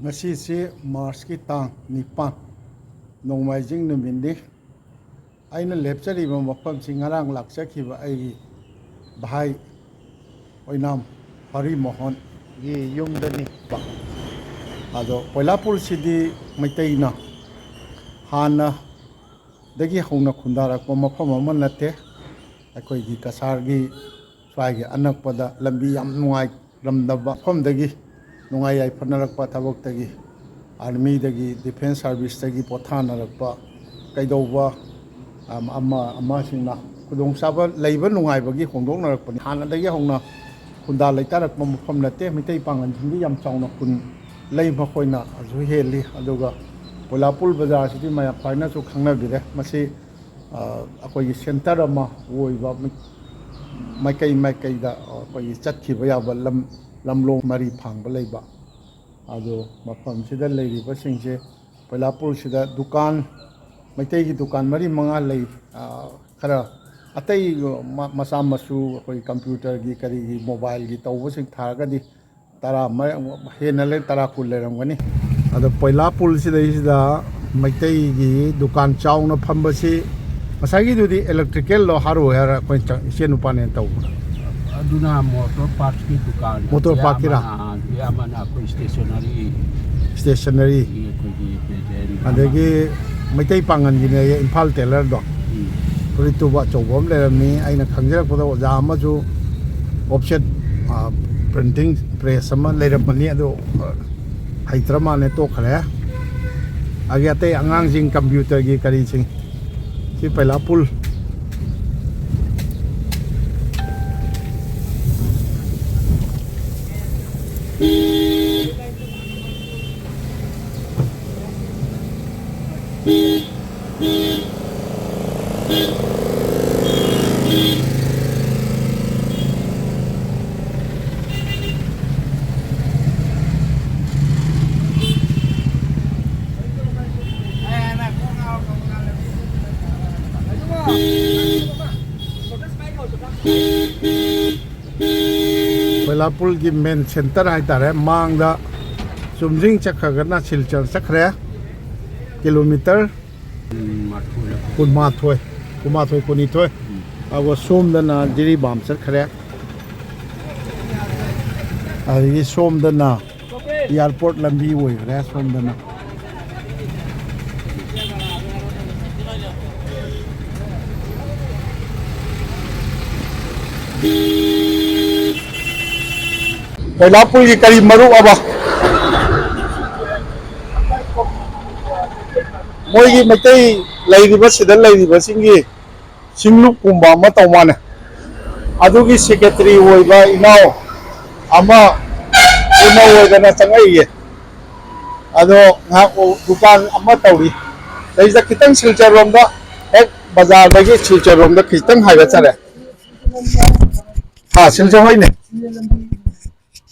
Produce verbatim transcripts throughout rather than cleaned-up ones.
ꯉꯁꯤꯁꯤ ꯃꯥꯔꯁꯀꯤ ꯇꯥꯡ ꯅꯤꯄꯥꯟ, ꯅꯣꯡꯃꯥꯏꯖꯤꯡ ꯅꯨꯃꯤꯠꯅꯤ꯫ ꯑꯩꯅ ꯂꯦꯞꯆꯔꯤꯕ ꯃꯐꯝꯁꯤ ꯉꯔꯥꯡ ꯂꯥꯛꯆꯈꯤꯕ ꯑꯩꯒꯤ ꯚꯥꯏ ꯑꯣꯏꯅꯥꯝ ꯍꯔꯤ ꯃꯣꯍꯟꯒꯤ ꯌꯨꯝꯗꯅꯤ꯫ ꯑꯗꯣ ꯄꯣꯏꯂꯥꯄꯨꯜꯁꯤꯗꯤ ꯃꯩꯇꯩꯅ ꯍꯥꯟꯅꯗꯒꯤ ꯍꯧꯅ ꯈꯨꯟꯗꯥꯔꯛꯄ ꯃꯐꯝ ꯑꯃ ꯅꯠꯇꯦ꯫ ꯑꯩꯈꯣꯏꯒꯤ ꯀꯁꯥꯔꯒꯤ ꯁ꯭ꯋꯥꯏꯒꯤ ꯑꯅꯛꯄꯗ ꯂꯝꯕꯤ ꯌꯥꯝ ꯅꯨꯡꯉꯥꯏꯔꯝꯗꯕ ꯃꯐꯝꯗꯒꯤ ꯅꯨꯡꯉꯥꯏ ꯌꯥꯏꯐꯅꯔꯛꯄ ꯊꯕꯛꯇꯒꯤ, ꯑꯥꯔꯃꯤꯗꯒꯤ, ꯗꯤꯐꯦꯟꯁ ꯁꯥꯔꯚꯤꯁꯇꯒꯤ ꯄꯣꯊꯥꯅꯔꯛꯄ ꯀꯩꯗꯧꯕ, ꯑꯝ, ꯑꯃ ꯑꯃꯁꯤꯡꯅ ꯈꯨꯗꯣꯡꯆꯥꯕ ꯂꯩꯕ ꯅꯨꯡꯉꯥꯏꯕꯒꯤ ꯍꯣꯡꯗꯣꯛꯅꯔꯛꯄꯅꯤ꯫ ꯍꯥꯟꯅꯗꯒꯤ ꯍꯧꯅ ꯈꯨꯟꯗꯥ ꯂꯩꯇꯥꯔꯛꯄ ꯃꯐꯝ ꯅꯠꯇꯦ꯫ ꯃꯩꯇꯩ ꯄꯥꯡꯒꯜꯁꯤꯡꯗꯤ ꯌꯥꯝ ꯆꯥꯎꯅ ꯈꯨꯟ ꯂꯩ, ꯃꯈꯣꯏꯅꯁꯨ ꯍꯦꯜꯂꯤ꯫ ꯑꯗꯨꯒ ꯄꯣꯏꯂꯥꯄꯨꯜ ꯕꯖꯥꯔꯁꯤꯗꯤ ꯃꯌꯥꯝ ꯈ꯭ꯋꯥꯏꯅꯁꯨ ꯈꯪꯅꯕꯤꯔꯦ꯫ ꯃꯁꯤ, ꯑ, ꯑꯩꯈꯣꯏꯒꯤ ꯁꯦꯟꯇꯔ ꯑꯃ ꯑꯣꯏꯕ ꯃꯤ-, ꯃꯥꯏꯀꯩ ꯃꯥꯏꯀꯩꯗ ꯑꯩꯈꯣꯏꯒꯤ ꯆꯠꯈꯤꯕ ꯌꯥꯕ ꯂꯝ, ꯂꯝꯂꯣꯡ ꯃꯔꯤ ꯐꯥꯡꯕ ꯂꯩꯕ꯫ ꯑꯗꯣ ꯃꯐꯝꯁꯤꯗ ꯂꯩꯔꯤꯕꯁꯤꯡꯁꯦ ꯄꯣꯏꯂꯥꯄꯨꯔꯁꯤꯗ ꯗꯨꯀꯥꯟ, ꯃꯩꯇꯩꯒꯤ ꯗꯨꯀꯥꯟ ꯃꯔꯤ ꯃꯉꯥ ꯂꯩ꯫ ꯑ, ꯈꯔ ꯑꯇꯩ ꯃ-, ꯃꯆꯥ ꯃꯁꯨ ꯑꯩꯈꯣꯏ ꯀꯝꯄ꯭ꯌꯨꯇꯔꯒꯤ ꯀꯔꯤꯒꯤ ꯃꯣꯕꯥꯏꯜꯒꯤ ꯇꯧꯕꯁꯤꯡ ꯊꯥꯔꯒꯗꯤ ꯇꯔꯥ ꯃ-, ꯍꯦꯟꯅ ꯂꯩ, ꯇꯔꯥ ꯀꯨꯟ ꯂꯩꯔꯝꯒꯅꯤ꯫ ꯑꯗꯣ ꯄꯣꯏꯂꯥꯄꯨꯜꯁꯤꯗꯩꯁꯤꯗ ꯃꯩꯇꯩꯒꯤ ꯗꯨꯀꯥꯟ ꯆꯥꯎꯅ ꯐꯝꯕꯁꯤ ꯉꯁꯥꯏꯒꯤꯗꯨꯗꯤ ꯏꯂꯦꯛꯇ꯭ꯔꯤꯀꯦꯜꯗꯣ ꯍꯥꯔꯨ ꯍꯥꯏꯔ ꯑꯩꯈꯣꯏ ꯆꯪ-, ꯏꯆꯦ ꯅꯨꯄꯥꯅꯦꯅ ꯇꯧꯕ꯫ ꯑꯗꯨꯅ ꯃꯣꯇꯣꯔ ꯄꯥꯔꯠꯁꯀꯤ ꯗꯨꯀꯥꯟ꯫ ꯃꯣꯇꯣꯔ ꯄꯥꯔꯠꯀꯤꯔꯥ? ꯑꯃꯅ, ꯑꯃꯅ ꯑꯩꯈꯣꯏ ꯁ꯭ꯇꯦꯁꯅꯔꯤ꯫ ꯁ꯭ꯇꯦꯁꯅꯔꯤ꯫ ꯑꯩꯈꯣꯏꯒꯤ ꯄ꯭ꯔꯦꯖꯦꯟ ꯑꯃ꯫ ꯑꯗꯒꯤ ꯃꯩꯇꯩ ꯄꯥꯡꯒꯟꯒꯤꯅꯦ ꯏꯝꯐꯥꯜ ꯇꯦꯂꯔꯗꯣ꯫ ꯎꯝ꯫ ꯐꯨꯔꯤꯠ ꯇꯨꯕ ꯑꯆꯧꯕ ꯑꯃ ꯂꯩꯔꯝꯃꯤ꯫ ꯑꯩꯅ ꯈꯪꯖꯔꯛꯄꯗ ꯑꯣꯖꯥ ꯑꯃꯁꯨ ꯑꯣꯐꯁꯦꯠ, ꯑ, ꯄ꯭ꯔꯤꯟꯇꯤꯡ ꯄ꯭ꯔꯦꯁ ꯑꯃ ꯂꯩꯔꯝꯕꯅꯤ, ꯑꯗꯨ, ꯑ, ꯍꯩꯇ꯭ꯔ ꯃꯥꯜꯂꯦ, ꯇꯣꯛꯈ꯭ꯔꯦ꯫ ꯑꯗꯒꯤ ꯑꯇꯩ ꯑꯉꯥꯡꯁꯤꯡ ꯀꯝꯄ꯭ꯌꯨꯇꯔꯒꯤ ꯀꯔꯤꯁꯤꯡ꯫ ꯁꯤ ꯄꯩꯂꯥꯄꯨꯜ꯫ ꯕꯩꯂꯥꯄꯨꯜꯒꯤ ꯃꯦꯟ ꯁꯦꯟꯇꯔ ꯍꯥꯏꯇꯥꯔꯦ, ꯃꯥꯡꯗ ꯆꯨꯝꯖꯤꯡ ꯆꯠꯈ꯭ꯔꯒꯅ ꯁꯤꯜꯆꯔ ꯆꯠꯈ꯭ꯔꯦ꯫ ꯀꯤꯂꯣꯃꯤꯇꯔ ꯎꯝ, ꯃꯥꯊꯣꯏ꯫ ꯀꯨꯟꯃꯥꯊꯣꯏ, ꯀꯨꯟꯃꯥꯊꯣꯏ, ꯀꯨꯟꯅꯤꯊꯣꯏ꯫ ꯎꯝ꯫ ꯑꯗꯨꯒ ꯁꯣꯝꯗꯅ ꯖꯤꯔꯤꯕꯥꯝ ꯆꯠꯈ꯭ꯔꯦ꯫ ꯑꯗꯒꯤ ꯁꯣꯝꯗꯅ ꯑꯦꯌꯥꯔꯄꯣꯔꯠ ꯂꯝꯕꯤ ꯑꯣꯏꯈ꯭ꯔꯦ ꯁꯣꯝꯗꯅ꯫ ꯕꯩꯂꯥꯄꯨꯔꯒꯤ ꯀꯔꯤ ꯃꯔꯨꯞ ꯑꯕ? ꯃꯣꯏꯒꯤ ꯃꯩꯇꯩ ꯂꯩꯔꯤꯕ, ꯁꯤꯗ ꯂꯩꯔꯤꯕꯁꯤꯡꯒꯤ ꯁꯤꯡꯂꯨꯞꯀꯨꯝꯕ ꯑꯃ ꯇꯧ ꯃꯥꯜꯂꯦ꯫ ꯑꯗꯨꯒꯤ ꯁꯦꯀ꯭ꯔꯦꯇꯔꯤ ꯑꯣꯏꯕ ꯏꯅꯥꯎ ꯑꯃ ꯎꯅꯧ ꯑꯣꯏꯗꯅ ꯆꯪꯉꯛꯏꯌꯦ꯫ ꯑꯗꯣ ꯉꯥꯏꯍꯥꯛ ꯗꯨꯀꯥꯟ ꯑꯃ ꯇꯧꯔꯤ꯫ ꯁꯤꯗꯩꯁꯤꯗ ꯈꯤꯇꯪ ꯁꯤꯜꯆꯔ ꯔꯣꯝꯗ, ꯍꯦꯛ ꯕꯖꯥꯔꯗꯒꯤ ꯁꯤꯜꯆꯔ ꯔꯣꯝꯗ ꯈꯤꯇꯪ ꯍꯥꯏꯒꯠꯆꯔꯦ꯫ ꯍꯥ, ꯁꯤꯜꯆꯔ ꯍꯣꯏꯅꯦ꯫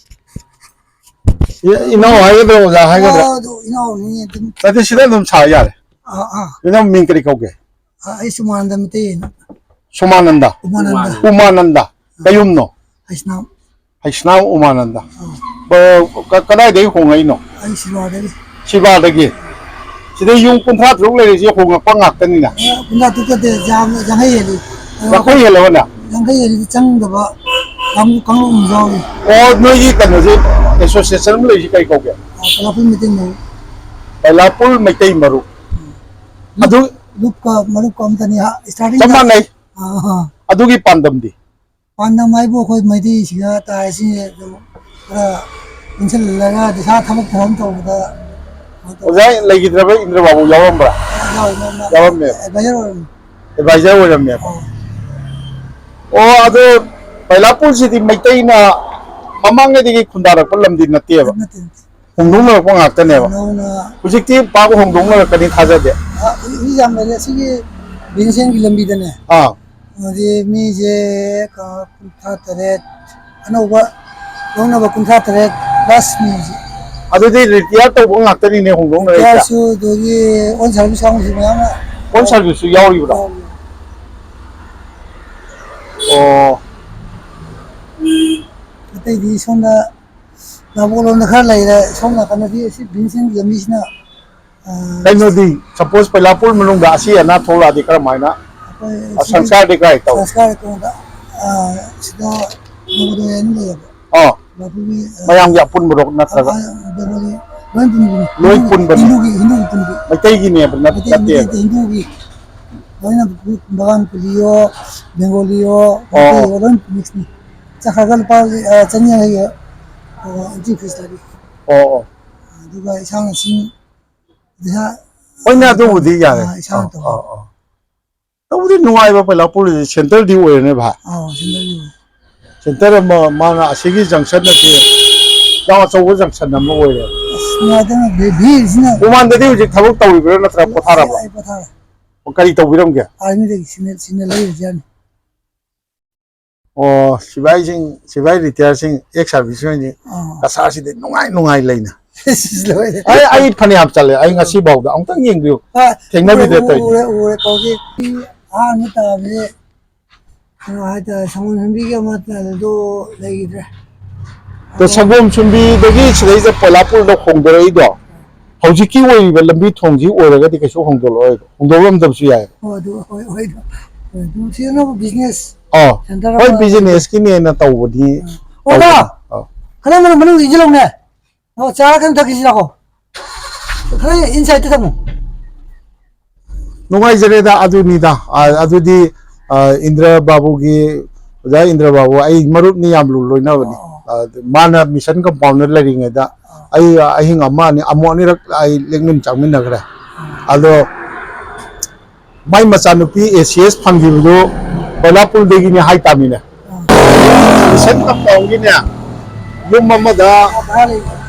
ꯏ-, ꯏꯅꯥꯎ ꯍꯥꯏꯒꯗ꯭ꯔꯣ, ꯑꯣꯖꯥ ꯍꯥꯏꯒꯗ꯭ꯔꯣ? ꯑꯣ, ꯑꯗꯨ ꯏꯅꯥꯎꯅꯤ ꯑꯗꯨꯝ꯫ ꯅꯠꯇꯦ, ꯁꯤꯗ ꯑꯗꯨꯝ ꯁꯥ ꯌꯥꯔꯦ꯫ ꯑꯥ, ꯑꯥ꯫ ꯏꯅꯥꯎ ꯃꯤꯡ ꯀꯔꯤ ꯀꯧꯒꯦ? ꯑꯥ, ꯑꯩ ꯁꯨꯃꯥꯅꯟꯗ ꯃꯩꯇꯩꯅ꯫ ꯁꯨꯃꯥꯅꯟꯗ? ꯎꯃꯥꯅꯟꯗ꯫ ꯎꯃꯥꯅꯟꯗ꯫ ꯀꯩꯌꯨꯝꯅꯣ? ꯍꯩꯁꯅꯥꯝ꯫ ꯍꯩꯁꯅꯥꯝ ꯎꯃꯥꯅꯟꯗ꯫ ꯑꯥ꯫ ꯑ, ꯀ-, ꯀꯗꯥꯏꯗꯒꯤ ꯍꯣꯡꯉꯛꯏꯅꯣ? ꯑꯩ ꯁꯤꯜꯋꯥꯗꯒꯤ꯫ ꯁꯤꯜꯋꯥꯗꯒꯤ? ꯁꯤꯗ ꯌꯨꯝ ꯀꯨꯟꯊ꯭ꯔꯥ ꯇꯔꯨꯛ ꯂꯩꯔꯤꯁꯦ ꯍꯣꯡꯉꯛꯄ ꯉꯥꯛꯇꯅꯤꯅ? ꯑ, ꯀꯨꯟꯊ꯭ꯔꯥ ꯇꯔꯨꯛ ꯅꯠꯇꯦ, ꯌꯥꯝ ꯌꯥꯡꯈꯩ ꯍꯦꯜꯂꯤ꯫ ꯌꯥꯡꯈꯩ ꯍꯦꯜꯂꯕꯅꯦ? ꯌꯥꯡꯈꯩ ꯍꯦꯜꯂꯤꯗꯤ ꯆꯪꯗꯕ ꯀꯥꯡꯕꯨ, ꯀꯥꯡꯂꯨꯞ ꯑꯃ ꯌꯥꯎꯔꯤ꯫ ꯑꯣ, ꯅꯣꯏꯒꯤ ꯀꯩꯅꯣꯁꯦ, ꯑꯦꯁꯣꯁꯤꯌꯦꯁꯟ ꯑꯃ ꯂꯩꯔꯤꯁꯦ ꯀꯩ ꯀꯧꯒꯦ? ꯑ, ꯕꯩꯂꯥꯄꯨꯔ ꯃꯩꯇꯩ ꯃꯔꯨꯞ꯫ ꯕꯩꯂꯥꯄꯨꯔ ꯃꯩꯇꯩ ꯃꯔꯨꯞ꯫ ꯎꯝ꯫ ꯑꯗꯨ ꯂꯨꯞꯀ ꯃꯔꯨꯞꯀ ꯑꯝꯇꯅꯤ, ꯍꯥ, starting ꯆꯞ ꯗ꯫ ꯃꯥꯟꯅꯩ꯫ ꯑꯥ, ꯑꯥ꯫ ꯑꯗꯨꯒꯤ ꯄꯥꯟꯗꯝꯗꯤ? ꯄꯥꯟꯗꯝ ꯍꯥꯏꯕꯨ ꯑꯩꯈꯣꯏ ꯃꯩꯇꯩꯁꯤꯡꯗ ꯇꯥꯔꯤꯁꯤ ꯑꯗꯨꯝ ꯈꯔ ꯄꯨꯟꯁꯤꯜꯂꯒ ꯏꯁꯥ ꯊꯕꯛ ꯊꯧꯔꯝ ꯇꯧꯕꯗ ꯀꯩꯅꯣ ꯇꯧꯕ꯫ ꯑꯣꯖꯥ ꯂꯩꯈꯤꯗ꯭ꯔꯕ ꯏꯟꯗ꯭ꯔ ꯕꯥꯕꯨ ꯌꯥꯎꯔꯝꯕ꯭ꯔꯥ? ꯌꯥꯎꯔꯝꯃꯦ, ꯃꯥ ꯌꯥꯎꯔꯝꯃꯦ꯫ Advisor ꯑꯣꯏꯔꯝꯃꯦ꯫ Advisor ꯑꯣꯏꯔꯝꯃꯦꯕ꯫ ꯑꯧ꯫ ꯑꯣ, ꯑꯗꯣ ꯕꯩꯂꯥꯄꯨꯔꯁꯤꯗꯤ ꯃꯩꯇꯩꯅ ꯃꯃꯥꯡꯉꯩꯗꯒꯤ ꯈꯨꯟꯗꯥꯔꯛꯄ ꯂꯝꯗꯤ ꯅꯠꯇꯦꯕ? ꯅꯠꯇꯦ, ꯅꯠꯇꯦ꯫ ꯍꯣꯡꯗꯣꯛꯅꯔꯛꯄ ꯉꯥꯛꯇꯅꯦꯕ꯫ ꯅꯧꯅ ꯍꯧꯖꯤꯛꯇꯤ ꯄꯥꯛ ꯍꯣꯡꯗꯣꯛꯅꯔꯛꯀꯅꯤ ꯊꯥꯖꯗꯦ꯫ ꯑ, ꯃꯤ ꯌꯥꯝ ꯂꯩꯔꯦ꯫ ꯁꯤꯒꯤ ꯕꯤꯟꯁꯦꯟꯒꯤ ꯂꯝꯕꯤꯗꯅꯦ꯫ ꯑꯥ꯫ ꯍꯧꯖꯤꯛ ꯃꯤꯁꯦ ꯀ-, ꯀꯨꯟꯊ꯭ꯔꯥ ꯇꯔꯦꯠ, ꯑꯅꯧꯕ ꯂꯧꯅꯕ ꯀꯨꯟꯊ꯭ꯔꯥ ꯇꯔꯦꯠ plus ꯃꯤ ꯍꯧꯖꯤꯛ꯫ ꯑꯗꯨꯗꯤ retire ꯇꯧꯕ ꯉꯥꯛꯇꯅꯤꯅꯦ ꯍꯣꯡꯗꯣꯛꯅꯔꯛꯏꯁꯦ꯫ Retire ꯁꯨ ꯑꯗꯒꯤ on service ꯌꯥꯎꯕꯁꯨ ꯃꯌꯥꯝ ꯑꯃ꯫ On service ꯁꯨ ꯌꯥꯎꯔꯤꯕ꯭ꯔꯣ? ꯌꯥꯎꯔꯤ꯫ ꯑꯣ꯫ ꯑꯇꯩꯗꯤ ꯁꯣꯝꯗ ꯅꯥꯕꯣꯛꯂꯣꯝꯗ ꯈꯔ ꯂꯩꯔꯦ, ꯁꯣꯝ ꯅꯥꯀꯟꯗꯗꯤ ꯑꯁꯤ ꯚꯤꯝꯁꯦꯟꯒꯤ ꯂꯝꯕꯤꯁꯤꯅ, ꯑ, ꯀꯩꯅꯣꯗꯤ, ꯁꯄꯣꯁ ꯄꯩꯂꯥꯄꯨꯔ ꯃꯅꯨꯡꯗ ꯑꯁꯤ ꯑꯅꯥ ꯊꯣꯛꯂꯛꯑꯗꯤ ꯀꯔꯝꯍꯥꯏꯅ? ꯑꯩꯈꯣꯏ ꯑ, ꯁꯤ ꯁꯪꯁꯀꯥꯔꯗꯤ ꯀꯥꯏ ꯇꯧ? ꯁꯪꯁꯀꯥꯔ ꯀꯩꯅꯣꯗ, ꯑ, ꯁꯤꯗ ꯅꯣꯕꯣꯗꯌꯥ ꯑꯅꯤ ꯂꯩꯌꯦꯕ꯫ ꯑꯥ꯫ ꯃꯗꯨꯒꯤ, ꯑ, ꯃꯌꯥꯝꯒꯤ ꯑꯄꯨꯟꯕꯔꯣ ꯅꯠꯇ꯭ꯔꯒ? ꯑ, ꯑ, ꯕꯦꯡꯒꯣꯂꯤ ꯂꯣꯏ ꯄꯨꯟꯕꯅꯤ꯫ ꯂꯣꯏ ꯄꯨꯟꯕꯅꯤ꯫ ꯍꯤꯟꯗꯨꯒꯤ, ꯍꯤꯟꯗꯨꯒꯤ ꯄꯨꯟꯕꯤ꯫ ꯃꯩꯇꯩꯒꯤꯅꯦꯕ ꯅꯠ-, ꯃꯩꯇꯩ, ꯅꯠꯇꯦꯕ꯫ ꯃꯩꯇꯩ, ꯍꯤꯟꯗꯨꯒꯤ ꯂꯣꯏꯅ ꯕꯒꯥꯟ ꯀꯨꯂꯤꯌꯣ, ꯕꯦꯡꯒꯣꯂꯤꯌꯣ, ꯑꯣ꯫ ꯃꯩꯇꯩꯌꯣ, ꯂꯣꯏ ꯃꯤꯛꯁꯅꯤ꯫ ꯆꯠꯈ꯭ꯔꯒ ꯂꯨꯄꯥ, ꯑ, ꯆꯅꯤ ꯌꯥꯡꯈꯩꯒꯤ, ꯑ, entry fees ꯂꯧꯏ꯫ ꯑꯣ, ꯑꯣ꯫ ꯑꯗꯨꯒ ꯏꯁꯥꯅ ꯁꯤꯡ ꯄꯩꯁꯥ ꯍꯣꯏꯅꯦ, ꯑꯗꯨꯕꯨꯗꯤ ꯌꯥꯔꯦ꯫ ꯑ, ꯏꯁꯥꯅ ꯑ, ꯇꯧꯕ꯫ ꯑ, ꯑ꯫ ꯇꯧꯕꯗꯤ ꯅꯨꯡꯉꯥꯏꯕ ꯄꯩꯂꯥꯄꯨꯔꯁꯦ ꯁꯦꯟꯇꯔꯗꯤ ꯑꯣꯏꯔꯦꯅꯦ ꯚꯥꯏ꯫ ꯑꯥ, ꯁꯦꯟꯇꯔꯗꯤ ꯑꯣꯏꯔꯦ꯫ ꯁꯦꯟꯇꯔ ꯑꯃ, ꯃꯥꯅ ꯑꯁꯤꯒꯤ ꯖꯪꯁꯟ ꯑꯁꯤ ꯌꯥꯝ ꯑꯆꯧꯕ ꯖꯪꯁꯟ ꯑꯃ ꯑꯣꯏꯔꯦ꯫ ꯑꯁ, ꯅꯨꯡꯉꯥꯏꯇꯦꯅꯦ, ꯚꯤ-, ꯚꯤꯔꯁꯤꯅ꯫ ꯃꯃꯥꯡꯗꯗꯤ ꯍꯧꯖꯤꯛ ꯊꯕꯛ ꯇꯧꯔꯤꯕ꯭ꯔꯥ ꯅꯠꯇ꯭ꯔꯒ ꯄꯣꯊꯥꯔꯕ? ꯑꯩ ꯄꯣꯊꯥꯔꯦ꯫ ꯑꯣ, ꯀꯔꯤ ꯇꯧꯕꯤꯔꯝꯒꯦ? ꯑꯥꯔꯃꯤꯗꯒꯤ ꯁꯤꯟꯅ, ꯁꯤꯟꯅ ꯂꯩꯔꯤꯁꯦ ꯌꯥꯅꯤ꯫ ꯑꯣ, ꯁꯤꯐꯥꯏꯁꯤꯡ, ꯁꯤꯐꯥꯏ ꯔꯤꯇꯥꯌꯔꯁꯤꯡ, ꯑꯦꯛꯁ ꯁꯥꯔꯚꯤꯁ ꯑꯣꯏꯅꯤ꯫ ꯑꯥ꯫ ꯀꯁꯥꯔꯁꯤꯗꯤ ꯅꯨꯡꯉꯥꯏ ꯅꯨꯡꯉꯥꯏ ꯂꯩꯅ꯫ ꯂꯣꯏꯔꯦ꯫ ꯑꯩ, ꯑꯩ ꯐꯅꯌꯥꯝ ꯆꯠꯂꯦ꯫ ꯑꯩ ꯉꯁꯤ ꯐꯥꯎꯗ ꯑꯃꯨꯛꯇꯪ ꯌꯦꯡꯕꯤꯌꯨ꯫ ꯑꯥ, ꯊꯦꯡꯅꯕꯤꯗ ꯎꯔꯦ, ꯇꯧꯔꯤꯅꯤ꯫ ꯎꯔꯦ, ꯎꯔꯦ, ꯀꯧꯒꯦ꯫ ꯑꯍꯥꯟꯕ ꯇꯥꯕꯁꯦ ꯀꯩꯅꯣ ꯍꯥꯏꯇꯥꯔꯦ, ꯁꯪꯒꯣꯝ ꯁꯨꯝꯕꯤꯒꯤ ꯑꯃ ꯑꯗꯨ ꯂꯩꯈꯤꯗ꯭ꯔꯦ꯫ ꯑꯗꯣ ꯁꯪꯒꯣꯝ ꯁꯨꯝꯕꯤꯗꯒꯤ ꯁꯤꯗꯩꯗ ꯄꯣꯂꯥꯄꯨꯔꯗ ꯍꯣꯡꯗꯣꯔꯛꯏꯗꯣ, ꯍꯧꯖꯤꯛꯀꯤ ꯑꯣꯏꯔꯤꯕ ꯂꯝꯕꯤ ꯊꯣꯡꯁꯤ ꯑꯣꯏꯔꯒꯗꯤ ꯀꯩꯁꯨ ꯍꯣꯡꯗꯣꯛꯂꯛꯑꯣꯏꯕ, ꯍꯣꯡꯗꯣꯛꯂꯝꯗꯕꯁꯨ ꯌꯥꯏ꯫ ꯑꯣ, ꯑꯗꯨ, ꯍꯣꯏ, ꯍꯣꯏ, ꯑꯗꯨ, ꯑꯗꯨ ꯁꯤꯗꯅꯕꯨ ꯕꯤꯖꯤꯅꯦꯁ ꯑꯥ, ꯁꯦꯟꯇꯔ ꯍꯣꯏ, ꯑꯃ ꯕꯤꯖꯤꯅꯦꯁꯀꯤꯅꯦꯅ ꯇꯧꯕꯗꯤ ꯑꯥ꯫ ꯑꯣ, ꯇꯧꯕꯅꯤ꯫ ꯇꯥ! ꯑꯥ꯫ ꯈꯔ ꯃꯅꯨꯡ, ꯃꯅꯨꯡ ꯏꯟꯁꯤꯜꯂꯧꯅꯦ꯫ ꯑꯣ, ꯆꯥ ꯈꯔ ꯊꯛꯈꯤꯁꯤ ꯂꯥꯛꯑꯣ꯫ ꯈꯔ ꯏꯟꯁꯥꯏꯠꯇ ꯊꯝꯃꯨ꯫ ꯅꯨꯡꯉꯥꯏꯖꯔꯦꯗ, ꯑꯗꯨꯅꯤꯗ꯫ ꯑ, ꯑꯗꯨꯗꯤ, ꯑ, ꯏꯟꯗ꯭ꯔ ꯕꯥꯕꯨꯒꯤ, ꯑꯣꯖꯥ ꯏꯟꯗ꯭ꯔ ꯕꯥꯕꯨ, ꯑꯩ ꯃꯔꯨꯞꯅꯤ, ꯌꯥꯝ ꯂꯨ ꯂꯣꯏꯅꯕꯅꯤ꯫ ꯑꯣ꯫ ꯑ, ꯃꯥꯅ ꯃꯤꯁꯟ ꯀꯝꯄꯥꯎꯟꯗꯔ ꯂꯩꯔꯤꯉꯩꯗ ꯑꯣ꯫ ꯑꯩ ꯑꯍꯤꯡ ꯑꯃ ꯑꯅꯤ, ꯑꯃꯨꯛ ꯑꯅꯤꯔꯛ ꯑꯩ ꯂꯦꯡꯃꯤꯟ ꯆꯥꯃꯤꯟꯅꯈ꯭ꯔꯦ꯫ ꯑꯣ꯫ ꯑꯗꯣ ꯃꯥꯏ ꯃꯆꯥꯅꯨꯄꯤ ꯑꯦ ꯁꯤ ꯑꯦꯁ ꯐꯪꯈꯤꯕꯗꯨ ꯕꯣꯂꯥꯄꯨꯔꯗꯒꯤꯅꯤ ꯍꯥꯏ ꯇꯥꯃꯤꯅꯦ꯫ ꯑꯥ꯫ ꯃꯤꯁꯟ ꯀꯝꯄꯥꯎꯟꯒꯤꯅꯦ, ꯌꯨꯝ ꯑꯃꯗ,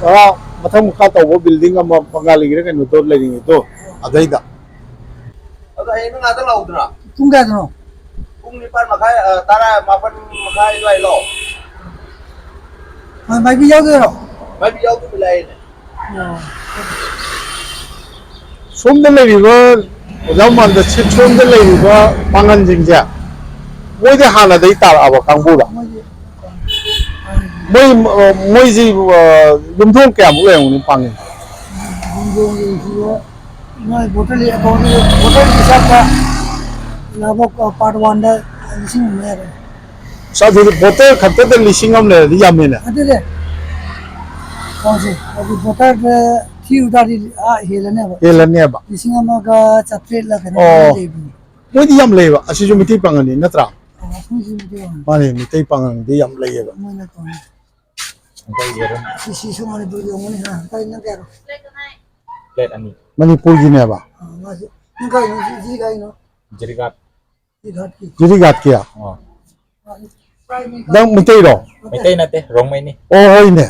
ꯑꯥ, ꯃꯊꯛ ꯃꯈꯥ ꯇꯧꯕ ꯕꯤꯜꯗꯤꯡ ꯑꯃ ꯕꯪꯒꯥꯂꯤꯒꯤꯔ ꯀꯩꯅꯣꯗꯣ ꯂꯩꯔꯤꯉꯩꯗꯣ, ꯑꯗꯩꯗ꯫ ꯑꯗꯣ ꯍꯌꯦꯡ ꯅꯪ ꯑꯥꯗ ꯂꯥꯛꯎꯗꯅ꯫ ꯄꯨꯡ ꯀꯌꯥꯗꯅꯣ? ꯄꯨꯡ ꯅꯤꯄꯥꯟ ꯃꯈꯥꯏ, ꯑ, ꯇꯔꯥ, ꯃꯥꯄꯟ ꯃꯈꯥꯏ ꯑꯗꯨꯋꯥꯏ ꯂꯥꯛꯑꯣ꯫ ꯃꯥ-, ꯃꯥꯏꯕꯤ ꯌꯥꯎꯗꯣꯏꯔꯣ? ꯃꯥꯏꯕꯤ ꯌꯥꯎꯗꯕꯤ ꯂꯥꯛꯑꯦꯅꯦ꯫ ꯑꯣ꯫ ꯁꯣꯝꯗ ꯂꯩꯔꯤꯕ ꯑꯣꯖꯥ ꯃꯥꯟꯗ ꯁꯤꯠ ꯁꯣꯝꯗ ꯂꯩꯔꯤꯕ ꯄꯥꯡꯒꯜꯁꯤꯡꯁꯦ ꯃꯣꯏꯗꯤ ꯍꯥꯟꯅꯗꯒꯤ ꯇꯥꯔꯛꯑꯕ ꯀꯥꯡꯕꯨꯔꯣ? ꯃꯣꯏꯗꯤ, ꯑ, ꯃꯣꯏ, ꯑ, ꯃꯣꯏꯁꯤ, ꯑ, ꯌꯨꯝꯊꯣꯡ ꯀꯌꯥꯃꯨꯛ ꯂꯩꯔꯝꯒꯅꯤ ꯄꯥꯡꯒꯦ? ꯌꯨꯝꯊꯣꯡ ꯌꯦꯡꯁꯤꯕꯨ, ꯃꯣꯏ ꯚꯣꯇꯔ ꯂꯤ-, ꯑꯦꯀꯥꯎꯟꯒꯤ ꯚꯣꯇꯔꯒꯤ ꯍꯤꯁꯥꯞꯇ ꯂꯥꯕꯣꯛ, ꯑ, ꯄꯥꯔꯠ ꯋꯥꯟꯗ ꯂꯤꯁꯤꯡ ꯑꯃ ꯌꯥꯔꯦ꯫ ꯑꯁ, ꯑꯗꯨꯗꯤ ꯚꯣꯇꯔ ꯈꯛꯇꯗ ꯂꯤꯁꯤꯡ ꯑꯃ ꯂꯩꯔꯗꯤ ꯌꯥꯝꯃꯦꯅꯦ꯫ ꯑꯗꯨꯗꯤ, ꯀꯩꯅꯣꯁꯦ, ꯍꯥꯏꯗꯤ ꯚꯣꯇꯔꯗ ꯊꯤꯔꯨ ꯇꯥꯔꯗꯤ, ꯑꯥ, ꯍꯦꯜꯂꯅꯦꯕ꯫ ꯍꯦꯜꯂꯅꯦꯕ꯫ ꯂꯤꯁꯤꯡ ꯑꯃꯒ ꯆꯥꯇ꯭ꯔꯦꯠꯂ ꯀꯩꯅꯣ ꯑꯣ꯫ ꯂꯩꯕꯅꯤ꯫ ꯃꯣꯏꯗꯤ ꯌꯥꯝ ꯂꯩꯕ꯫ ꯑꯁꯤꯁꯨ ꯃꯤꯇꯩ ꯄꯥꯉꯜꯅꯤ ꯅꯠꯇ꯭ꯔꯥ? ꯑꯣ, ꯑꯩꯈꯣꯏꯁꯨ ꯃꯤꯇꯩ ꯄꯥꯉꯜ꯫ ꯃꯥꯅꯦ, ꯃꯤꯇꯩ ꯄꯥꯉꯜꯗꯤ ꯌꯥꯝ ꯂꯩꯌꯦꯕ꯫ ꯃꯣꯏꯅ ꯀꯧꯅꯤ꯫ ꯁꯤ, ꯁꯤꯁꯨ ꯃꯅꯤꯄꯨꯔꯒꯤ ꯑꯣꯏꯔꯝꯒꯅꯤ, ꯍꯥ? ꯀꯔꯤ ꯅꯪ ꯀꯌꯥꯅꯣ? ꯄ꯭ꯂꯦꯠ ꯑꯅꯤ꯫ ꯃꯅꯤꯄꯨꯔꯒꯤꯅꯦꯕ? ꯑꯥ, ꯃꯥꯁꯨ꯫ ꯅꯪ ꯀꯥꯏꯅꯣ? ꯁꯤ, ꯁꯤ ꯀꯥꯏꯅꯣ? ꯖꯤꯔꯤꯒꯥꯠ꯫ ꯖꯤꯔꯤꯒꯥꯠꯀꯤ꯫ ꯖꯤꯔꯤꯒꯥꯠꯀꯤ? ꯑꯥ꯫ ꯅꯪ ꯃꯩꯇꯩꯔꯣ? ꯃꯩꯇꯩ ꯅꯠꯇꯦ, ꯔꯣꯡꯃꯩꯅꯤ꯫ ꯑꯣ, ꯍꯣꯏꯅꯦ꯫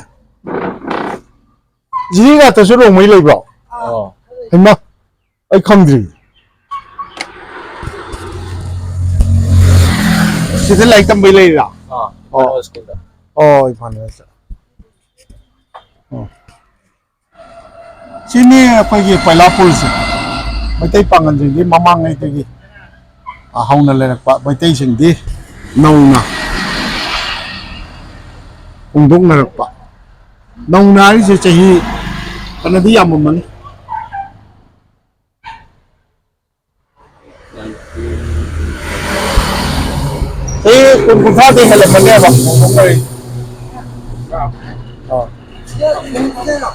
ꯖꯤꯔꯤꯒꯥꯠꯇꯁꯨ ꯔꯣꯡꯃꯩ ꯂꯩꯕ꯭ꯔꯣ? ꯑꯥ꯫ ꯍꯩꯃꯥ! ꯑꯩ ꯈꯪꯗ꯭ꯔꯤ꯫ ꯁꯤꯗ ꯂꯥꯏꯔꯤꯛ ꯇꯝꯕꯩ ꯂꯩꯔꯤꯔꯥ? ꯑꯥ, ꯑꯣ꯫ ꯏꯝꯐꯥꯜ ꯁ꯭ꯀꯨꯜꯗ꯫ ꯑꯣ, ꯏꯝꯐꯥꯜ ꯋꯦꯁꯇ꯫ ꯑꯣ꯫ ꯁꯤꯅꯤ ꯑꯩꯈꯣꯏꯒꯤ ꯄꯩꯂꯥꯄꯨꯔꯁꯦ꯫ ꯃꯩꯇꯩ ꯄꯥꯉꯜꯁꯤꯡꯒꯤ ꯃꯃꯥꯡꯉꯩꯗꯒꯤ, ꯑ, ꯍꯧꯅ ꯂꯩꯔꯛꯄ ꯃꯩꯇꯩꯁꯤꯡꯗꯤ ꯅꯧꯅ ꯍꯣꯡꯗꯣꯛꯅꯔꯛꯄ꯫ ꯅꯧꯅ ꯍꯥꯏꯔꯤꯁꯦ ꯆꯍꯤ ꯐꯅꯗꯤ ꯌꯥꯝꯃꯝꯃꯅꯤ꯫ ꯆꯍꯤ ꯀꯨꯟ ꯀꯨꯟꯊ꯭ꯔꯥꯗꯤ ꯍꯦꯜꯂꯝꯃꯅꯦꯕ꯫ ꯑꯥ꯫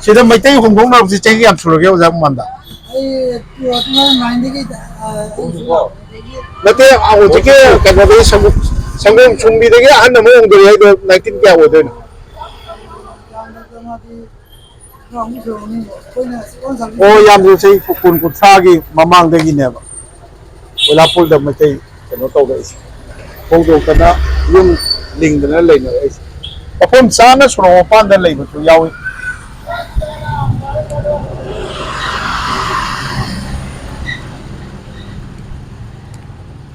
ꯁꯤꯗ ꯃꯩꯇꯩ ꯍꯣꯡꯗꯣꯛꯅꯔꯛꯄꯁꯤ ꯆꯍꯤ ꯀꯌꯥꯝ ꯁꯨꯔꯒꯦ, ꯑꯣꯖꯥ ꯃꯃꯥꯡꯗ? ꯑꯩ two thousand nine ꯗꯒꯤ, ꯑ, ꯅꯠꯇꯦ, ꯍꯧꯖꯤꯛꯀꯤ ꯀꯩꯅꯣꯗꯒꯤ ꯁꯪꯒꯣꯝ, ꯁꯪꯒꯣꯝ ꯁꯨꯝꯕꯤꯗꯒꯤ ꯑꯍꯟ ꯑꯃ ꯍꯣꯡꯗꯣꯔꯛꯑꯦ ꯍꯥꯏꯗꯣ, nineteen ꯀꯌꯥ ꯑꯣꯏꯗꯣꯏꯅꯣ? ꯑꯣ, ꯌꯥꯝꯗ꯭ꯔꯦ, ꯆꯍꯤ ꯀꯨꯟ ꯀꯨꯟꯊ꯭ꯔꯥꯒꯤ ꯃꯃꯥꯡꯗꯒꯤꯅꯦꯕ ꯀꯣꯏꯂꯥꯄꯨꯔꯗ ꯃꯩꯇꯩ ꯀꯩꯅꯣ ꯇꯧꯔꯛꯏꯁꯦ, ꯍꯣꯡꯗꯣꯛꯇꯅ ꯌꯨꯝ ꯂꯤꯡꯗꯅ ꯂꯩꯅꯔꯛꯏꯁꯦ꯫ ꯃꯐꯝ ꯆꯥꯅ ꯁꯣꯔꯣꯛ ꯃꯄꯥꯟꯗ ꯂꯩꯕꯁꯨ ꯌꯥꯎꯏ꯫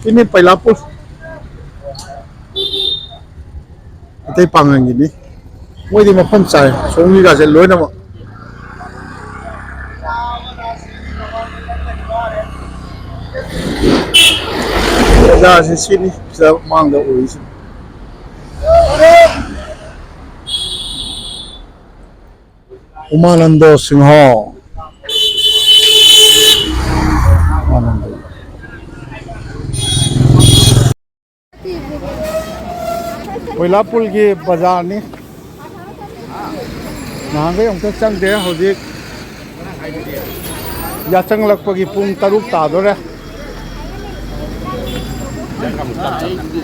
ꯁꯤꯅꯤ ꯄꯩꯂꯥꯄꯨꯔ꯫ ꯃꯩꯇꯩ ꯄꯥꯉꯜꯒꯤꯅꯤ꯫ ꯃꯣꯏꯗꯤ ꯃꯐꯝ ꯆꯥꯏ, ꯁꯣꯝꯒꯤꯒꯥꯁꯦ ꯂꯣꯏꯅꯃꯛ꯫ ꯕꯖꯥꯔꯁꯦ ꯁꯤꯅꯤ, ꯁꯤꯗ ꯃꯥꯡꯗ ꯎꯔꯤꯁꯤ꯫ ꯎꯃꯥꯅꯟꯗꯣ ꯁꯤꯡꯍ꯫ ꯎꯃꯥꯅꯟꯗꯣ꯫ ꯀꯣꯏꯂꯥꯄꯨꯜꯒꯤ ꯕꯖꯥꯔꯅꯤ꯫ ꯅꯍꯥꯟꯈꯩ ꯑꯃꯨꯛꯇ ꯆꯪꯗꯦ, ꯍꯧꯖꯤꯛ ꯌꯥꯆꯪꯂꯛꯄꯒꯤ ꯄꯨꯡ ꯇꯔꯨꯛ ꯇꯥꯗꯣꯔꯦ꯫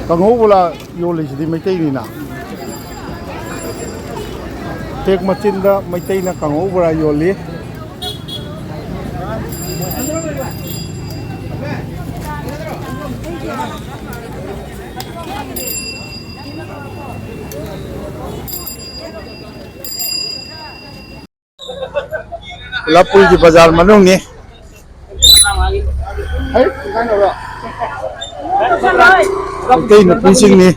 ꯀꯥꯡꯍꯧ ꯕꯣꯔꯥ ꯌꯣꯜꯂꯤꯁꯤꯗꯤ ꯃꯩꯇꯩꯅꯤꯅ꯫ ꯇꯦꯛ ꯃꯆꯤꯟꯗ ꯃꯩꯇꯩꯅ ꯀꯥꯡꯍꯧ ꯕꯣꯔꯥ ꯌꯣꯜꯂꯤ꯫ ꯂꯐꯨꯒꯤ ꯕꯖꯥꯔ ꯃꯅꯨꯡꯅꯤ꯫ ꯃꯩꯇꯩ ꯅꯨꯄꯤꯁꯤꯡꯅꯤ꯫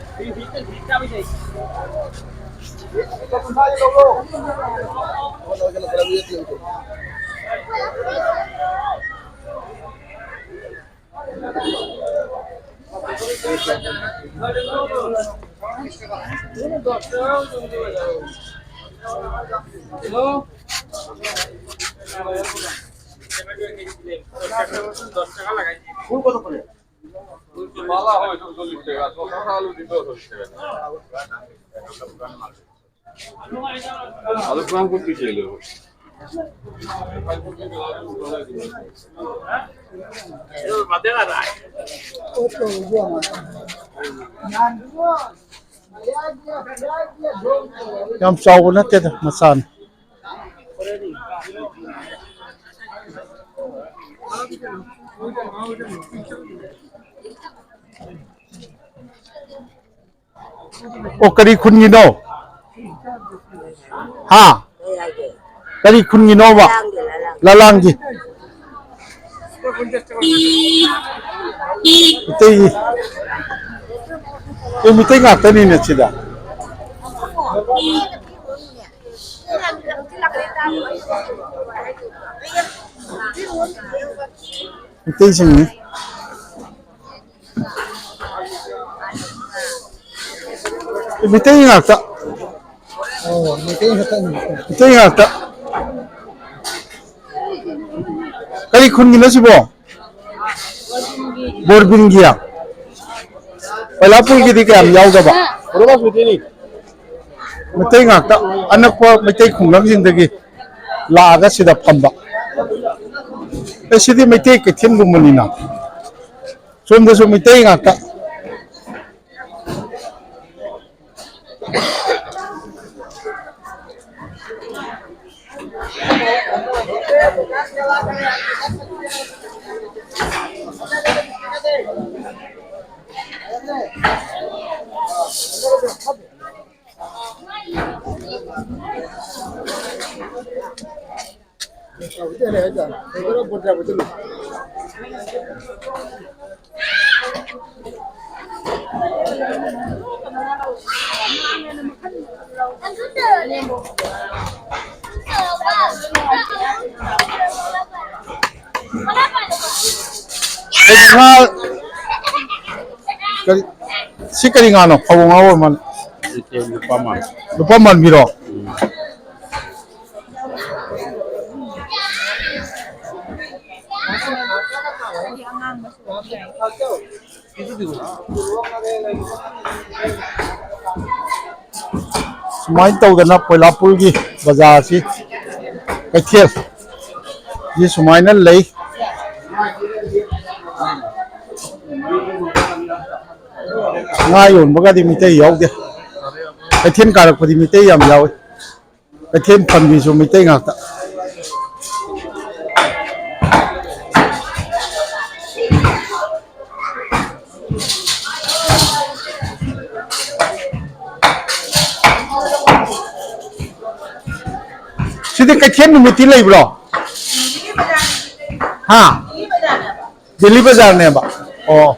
আলু গ্রাম করতে চাইলে। ꯌꯥꯝ ꯆꯥꯎꯕ ꯅꯠꯇꯦꯗ, ꯃꯆꯥꯅꯤ꯫ ꯑꯣ, ꯀꯔꯤ ꯈꯨꯟꯒꯤꯅꯣ? ꯍꯥ? ꯀꯔꯤ ꯈꯨꯟꯒꯤꯅꯣꯕ? ꯂꯂꯥꯡꯒꯤ꯫ ꯃꯤꯇꯩ, ꯑꯦ, ꯃꯤꯇꯩ ꯉꯥꯛꯇꯅꯤꯅꯦ ꯁꯤꯗ꯫ ꯃꯤꯇꯩꯁꯤꯡꯅꯤ꯫ ꯃꯤꯇꯩ ꯉꯥꯛꯇ꯫ ꯑꯣ, ꯃꯩꯇꯩ ꯈꯛꯇꯅꯤ꯫ ꯃꯤꯇꯩ ꯉꯥꯛꯇ꯫ ꯈꯨꯟꯒꯤꯅꯣ ꯁꯤꯕꯣ? ꯕꯣꯔꯕꯤꯟꯒꯤ꯫ ꯄꯩꯂꯥꯄꯨꯔꯒꯤꯗꯤ ꯀꯌꯥꯝ ꯌꯥꯎꯗꯕ? ꯃꯩꯇꯩ ꯉꯥꯛꯇ꯫ ꯑꯅꯛꯄ ꯃꯩꯇꯩ ꯈꯨꯡꯒꯪꯁꯤꯡꯗꯒꯤ ꯂꯥꯛꯑꯒ ꯁꯤꯗ ꯐꯝꯕ꯫ ꯑꯦ, ꯁꯤꯗꯤ ꯃꯩꯇꯩ ꯀꯩꯊꯦꯜꯒꯨꯝꯕꯅꯤꯅ꯫ ꯁꯣꯝꯗꯁꯨ ꯃꯩꯇꯩ ꯉꯥꯛꯇ꯫ ꯀꯔꯤ ꯉꯥ? ꯀꯔꯤ, ꯁꯤ ꯀꯔꯤ ꯉꯥꯅꯣ? ꯐꯕꯧ ꯉꯥ ꯑꯣꯏꯔ ꯃꯥꯜꯂꯦ꯫ ꯅꯠꯇꯦ, ꯂꯨꯄꯥ ꯃꯥꯟ꯫ ꯂꯨꯄꯥ ꯃꯥꯟꯕꯤꯔꯣ? ꯎꯝ꯫ ꯁꯨꯃꯥꯏꯅ ꯇꯧꯗꯅ ꯄꯣꯏꯂꯥꯄꯨꯔꯒꯤ ꯕꯖꯥꯔꯁꯤ, ꯀꯩꯊꯦꯜ ꯁꯤ ꯁꯨꯃꯥꯏꯅ ꯂꯩ꯫ ꯉꯥ ꯌꯣꯟꯕꯒꯗꯤ ꯃꯤꯇꯩ ꯌꯥꯎꯗꯦ꯫ ꯀꯩꯊꯦꯜ ꯀꯥꯔꯛꯄꯗꯤ ꯃꯤꯇꯩ ꯌꯥꯝ ꯌꯥꯎꯏ꯫ ꯀꯩꯊꯦꯜ ꯐꯝꯕꯤꯁꯨ ꯃꯤꯇꯩ ꯉꯥꯛꯇ꯫ ꯁꯤꯗꯤ ꯀꯩꯊꯦꯜ ꯅꯨꯃꯤꯠꯇꯤ ꯂꯩꯕ꯭ꯔꯣ? ꯍꯥ? ꯗꯦꯂꯤ ꯕꯖꯥꯔꯅꯦꯕ꯫ ꯑꯣ꯫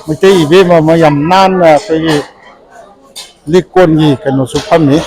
ꯃꯩꯇꯩ ꯏꯕꯦꯝꯃ ꯑꯃ ꯌꯥꯝ ꯅꯥꯟꯅ ꯑꯩꯈꯣꯏꯒꯤ ꯂꯤꯛ ꯀꯣꯟꯒꯤ ꯀꯩꯅꯣꯁꯨ ꯐꯝꯃꯤ꯫